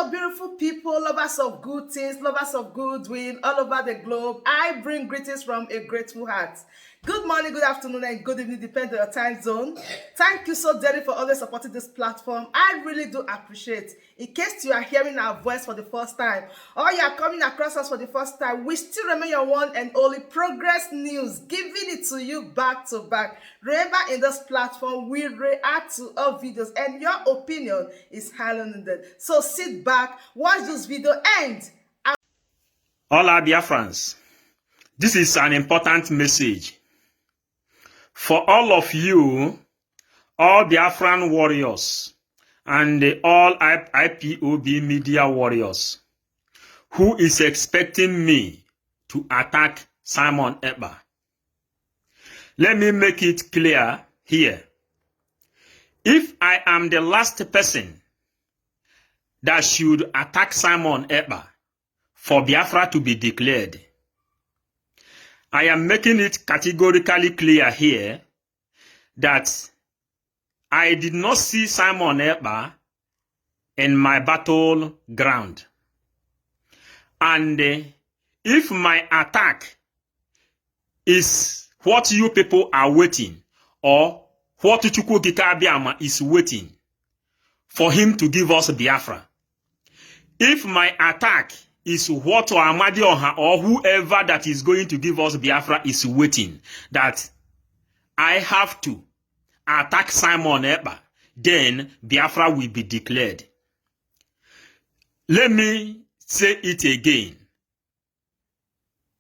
Hello, beautiful people, lovers of good things, lovers of goodwill all over the globe. I bring greetings from a grateful heart. Good morning, good afternoon, and good evening, depending on your time zone. Thank you so dearly for always supporting this platform. I really do appreciate. In case you are hearing our voice for the first time or you are coming across us for the first time, we still remain your one and only Progress News, giving it to you back to back. Remember, in this platform, we react to all videos, and your opinion is highly needed. So sit back, watch this video, and Hola, dear friends. This is an important message for all of you, all Biafran warriors, and all IPOB media warriors who is expecting me to attack Simon Ekpa. Let me make it clear here. If I am the last person that should attack Simon Ekpa for Biafra to be declared, I am making it categorically clear here that I did not see Simon Ekpa in my battle ground. And if my attack is what you people are waiting, or what Chukwu Okike Abiama is waiting for him to give us Biafra, if my attack is what Amadioha or whoever that is going to give us Biafra is waiting, that I have to attack Simon Ekpa, then Biafra will be declared. Let me say it again.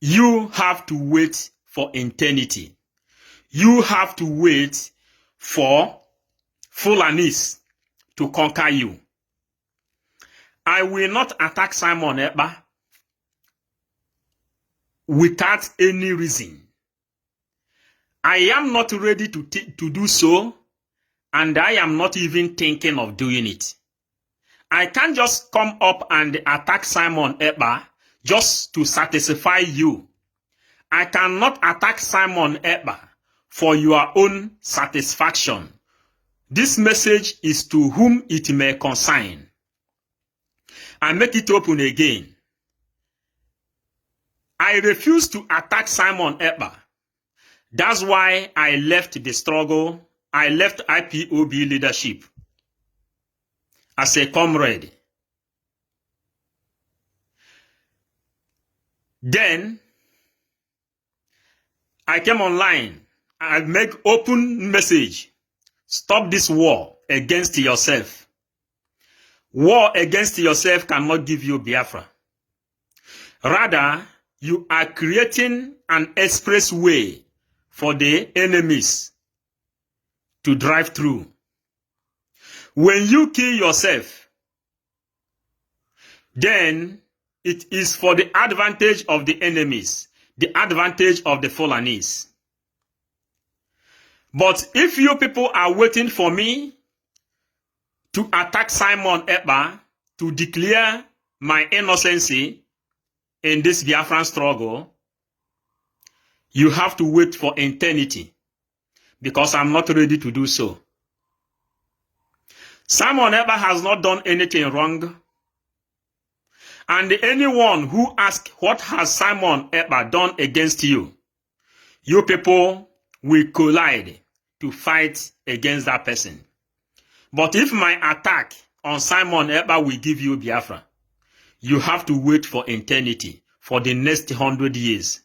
You have to wait for eternity. You have to wait for Fulanis to conquer you. I will not attack Simon Ekpa without any reason. I am not ready to do so, and I am not even thinking of doing it. I can't just come up and attack Simon Ekpa just to satisfy you. I cannot attack Simon Ekpa for your own satisfaction. This message is to whom it may concern. I make it open again. I refuse to attack Simon Ekpa. That's why I left the struggle. I left IPOB leadership as a comrade. Then I came online. I make open message. Stop this war against yourself. War against yourself cannot give you Biafra. Rather, you are creating an expressway for the enemies to drive through. When you kill yourself, then it is for the advantage of the enemies, the advantage of the Fulanis. But if you people are waiting for me to attack Simon Ekpa, to declare my innocency in this Biafran struggle, you have to wait for eternity, because I'm not ready to do so. Simon Ekpa has not done anything wrong. And anyone who asks, what has Simon Ekpa done against you? You people will collide to fight against that person. But if my attack on Simon Ekpa will give you Biafra, you have to wait for eternity, for the next 100 years,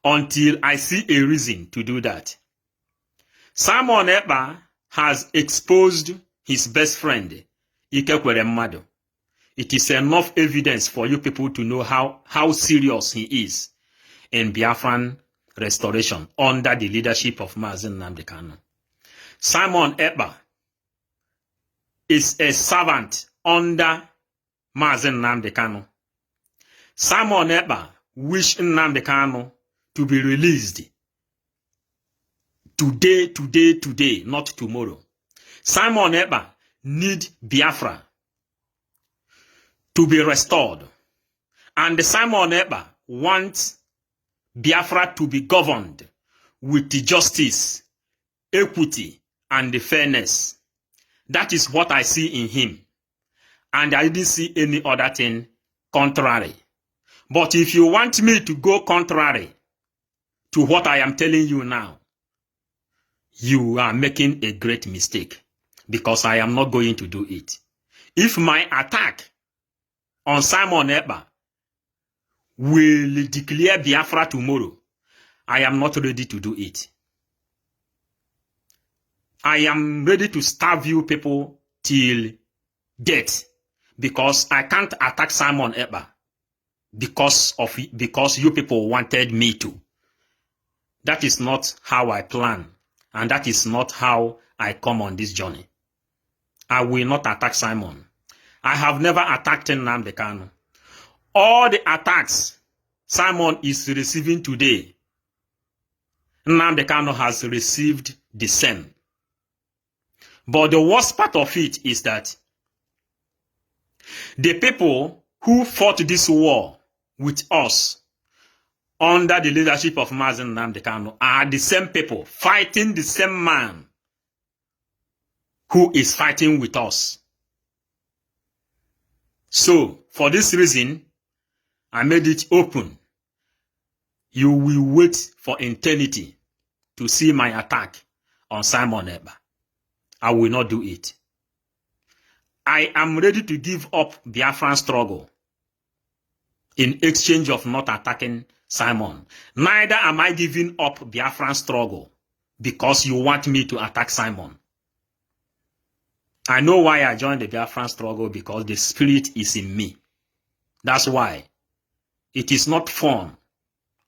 until I see a reason to do that. Simon Ekpa has exposed his best friend, Ike Ekweremadu. It is enough evidence for you people to know how serious he is in Biafran restoration under the leadership of Mazi Nnamdi Kanu. Simon Ekpa is a servant under Mazi Nnamdi Kanu. Simon Ekpa wish Nnamdi Kanu to be released today, today, today, not tomorrow. Simon Ekpa need Biafra to be restored. And Simon Ekpa wants Biafra to be governed with justice, equity, and fairness. That is what I see in him. And I didn't see any other thing contrary. But if you want me to go contrary to what I am telling you now, you are making a great mistake because I am not going to do it. If my attack on Simon Ekpa will declare Biafra tomorrow, I am not ready to do it. I am ready to starve you people till death because I can't attack Simon Ekpa because you people wanted me to. That is not how I plan, and that is not how I come on this journey. I will not attack Simon. I have never attacked Nnamdi Kanu. All the attacks Simon is receiving today, Nnamdi Kanu has received the same. But the worst part of it is that the people who fought this war with us under the leadership of Mazi Nnamdi Kanu are the same people fighting the same man who is fighting with us. So, for this reason, I made it open. You will wait for eternity to see my attack on Simon Ekpa. I will not do it. I am ready to give up Biafran struggle in exchange of not attacking Simon. Neither am I giving up Biafran struggle because you want me to attack Simon. I know why I joined the Biafran struggle, because the spirit is in me. That's why. It is not fun.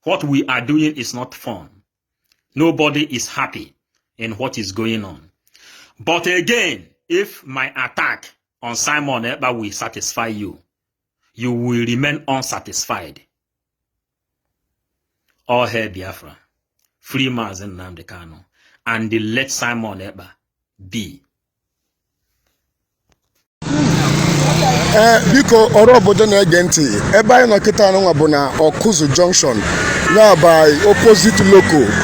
What we are doing is not fun. Nobody is happy in what is going on. But again, if my attack on Simon Ekpa will satisfy you, you will remain unsatisfied. All hail Biafra. Free Mazi Nnamdi Kanu. And let Simon Ekpa be. Ee, biko, ọrụ obodo na-ege ntị, ebe anyị nọ kịta anụnwa bụ na Ọkụzụ Junction, ya by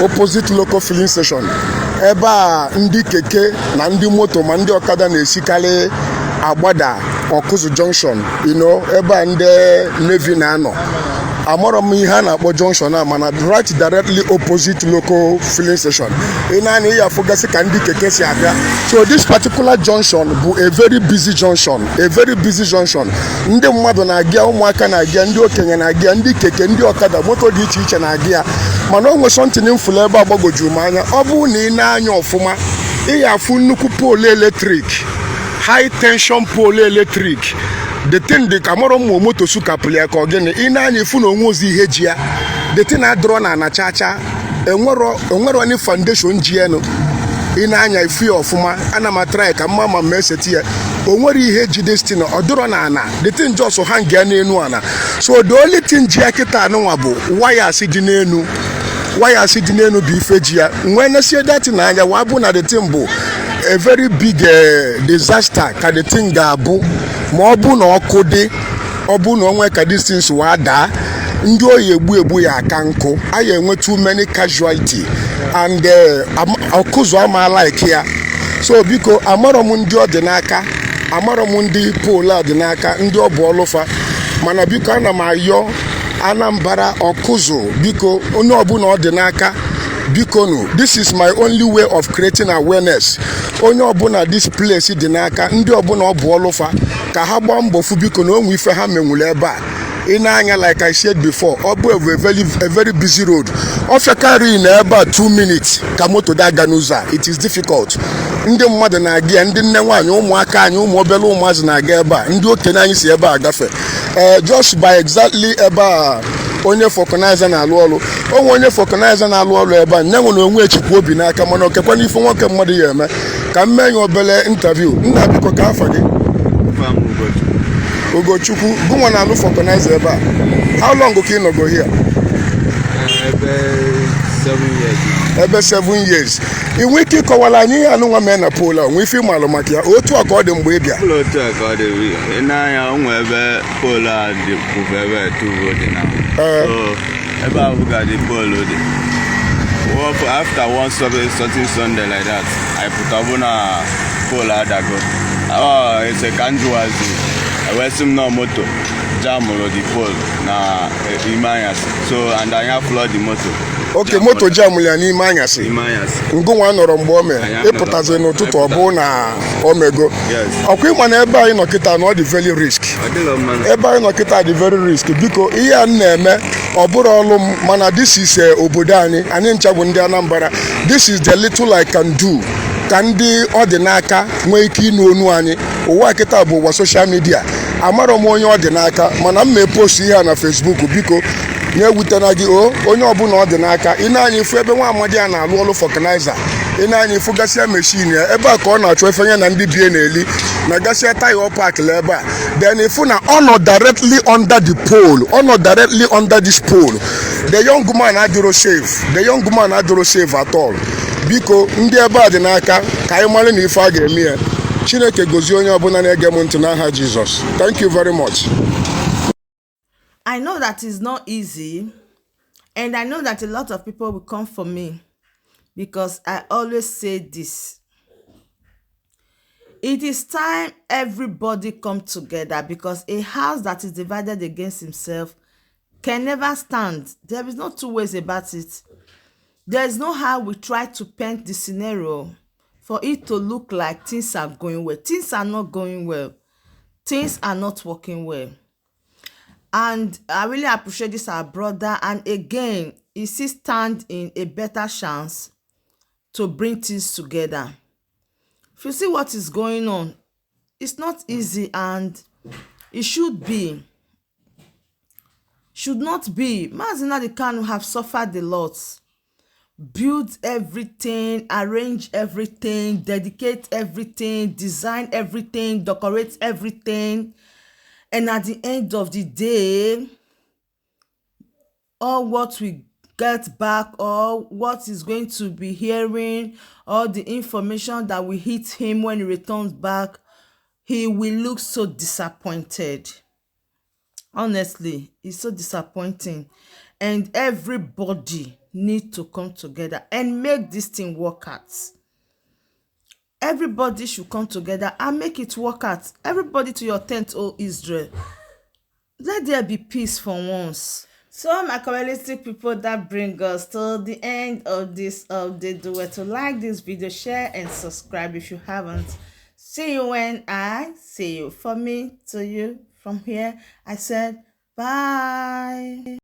opposite local filling station, ebe a ndị keke na ndị moto ma ndị ọkada na-esikarị agbada Ọkụzụ Junction, ebe a ndị Navy na-anọ. Amarọ m ihe a na-akpọ junction a, mana right directly opposite local filling station, ị na-anya ihe afụgasị ka ndị keke si abịa. So this particular junction bụ a very busy junction, a very busy junction. Ndị mmadụ na-aga, ụmụaka na-aga, ndị okenye na-aga, ndị keke, ndị ọkada, moto dị iche iche na-aga ya. Mana o nwe something mfụlụ ebe a gbagojuru m anya. Ọ bụrụ na ị na-anya ọfụma, ị ya afụ nnukwu pole electric, high tension pole electric. The thing dị ka mọrọ mmụ moto sukapụrụ ya ka ọ gịnị. Ị na-anya ifu na onwe ozi ihe ji ya. The thing adọrọ na ana cha cha, enwero any foundation ji enu. Ị na-anya ifu ya ọfụma. Ana m atry ka mma ma ma eseti ya. O nwere ihe ji this thing, ọ dịrọ na ana. The thing just hang ya n'enu ana. So the only thing ji ya kịta anụnwa bụ wires dị n'enu. Wires dị n'enu bụ ife ji ya. Nwee nesie that anya wa bụ na the thing bụ a very big disaster ka the thing ga-abụ ma ọ bụ na ọkụ dị, ọ bụ na onwe ka distance waa daa, ndị oyi egbu egbu ya aka nkụ, a ya enwe too many casualty and Ọkụzụ ama like ya. So biko, amarọ m ndị ọ dị n'aka, amarọ m ndị pole a dị n'aka, ndị ọ bụ ọlụfa, mana biko, ana m ayọ Anambra, Ọkụzụ, biko, onye ọbụla ọ dị n'aka, biko nu, this is my only way of creating awareness. Onye ọbụla this place dị n'aka, ndị ọbụla ọ bụ ọlụfa, ka ha gbaa mbọ fụ, biko, na onwe ife ha menwuru ebe a. Ị na-anya, like I said before, ọ bụ a very busy road. Ọ fịakarị na ebe a 2 minutes ka moto da-aga n'ụzọ a. It is difficult. Ndị mmadụ na-aga ya, ndị nne nwaanyị, ụmụaka anyị, ụmụ obere ụmụazị na-aga ebe a, ndị okenye anyị si ebe a gafe. Ee, just by exactly ebe a onye vulcanizer na-alụ ọrụ, onwe onye vulcanizer na-alụ ọrụ ebe a, nye nwere onwe echikwa obi n'aka, mana okekwana ife nwoke mmadụ ya eme. Ka m mee ya obere interview. Nna, biko, ka afa gị? Fam Ugochukwu. Ugochukwu gụnwa na-alụ vulcanizer ebe a. How long ka ị nọgo here? Ebe 7 years now. Ebe 7 years. Ị nwee ike ịkọwara anyị ihe anụnwa mee na pole a? Nwee ife ịmalụ maka ya, otu a ka ọ dị mgbe ị bịa? Ụlọ otu a ka ọ dị. Ị na-anya, o nwee ebe pole a dị, bụbu ebe tuvo dị na. Ee. So ebe ahụ ka dị pole dị. After one certain Sunday like that, anyị pụta, bụ na pole adago. Ọ ese ka m jụwazi. Ewee sị m nọ moto jamụrụ the pole na ime anyasị, so and anyị afụlọ the moto. Oke moto jamụrụ ya n'ime anyasị. Ime anyasị. Ngụnwa nọrọ mgbe o mere? Anyị Ịpụtazi n'ụtụtụ, ọ bụ na o mego? Yes. Ọkwa ịma na ebe anyị nọ kịta na ọ dị very risk. Ọ dịghị mma. Ebe anyị nọ kịta dị very risk. Biko, ihe a m na-eme, ọ bụrụ ọlụ m, mana this is obodo anyị, anyị ncha bụ ndị Anambra. This is the little I can do ka ndị ọ dị n'aka nwee ike ịnụ onu anyị. Ụwa kịta bụ ụwa social media. Amarọ m onye ọ dị n'aka, mana m ma post ihe a na Facebook. Biko, na-ewutena gị o, onye ọbụla ọ dị n'aka, ị na-anya ifu ebe nwa amadi a na-alụ ọlụ vulcanizer. Ị na-anya ifu gasịa machine ya ebe a ka ọ na-achọ efenye na ndị bie na-eli na gasịa taya ọ pakịla ebe a. Then ifu na ọ nọ directly under the pole, ọ nọ directly under this pole. The young man adịrọ safe, the young man adịrọ safe at all. Biko, ndị ebe a dị n'aka, ka anyị mara na ife a ga-eme ya. Chineke gozie onye ọbụla na-ege m ntị n'aha Jizọs. Thank you very much. I know that it's not easy, and I know that a lot of people will come for me because I always say this. It is time everybody come together because a house that is divided against himself can never stand. There is no two ways about it. There is no how we try to paint the scenario for it to look like things are going well. Things are not going well. Things are not working well. And I really appreciate this our brother, and again, he still stand in a better chance to bring things together. If you see what is going on, it's not easy, and it should not be. Mazi Nnamdi Kanu have suffered a lot, build everything, arrange everything, dedicate everything, design everything, decorate everything, and at the end of the day, all what we get back or what is going to be hearing, all the information that will hit him when he returns back, he will look so disappointed. Honestly, it's so disappointing, and everybody need to come together and make this thing work out. Everybody should come together and make it work out. Everybody to your tent, O Israel. Let there be peace for once. So my realistic people, that bring us to the end of this update. Do well to like this video, share and subscribe if you haven't. See you when I see you. For me to you from here, I said bye.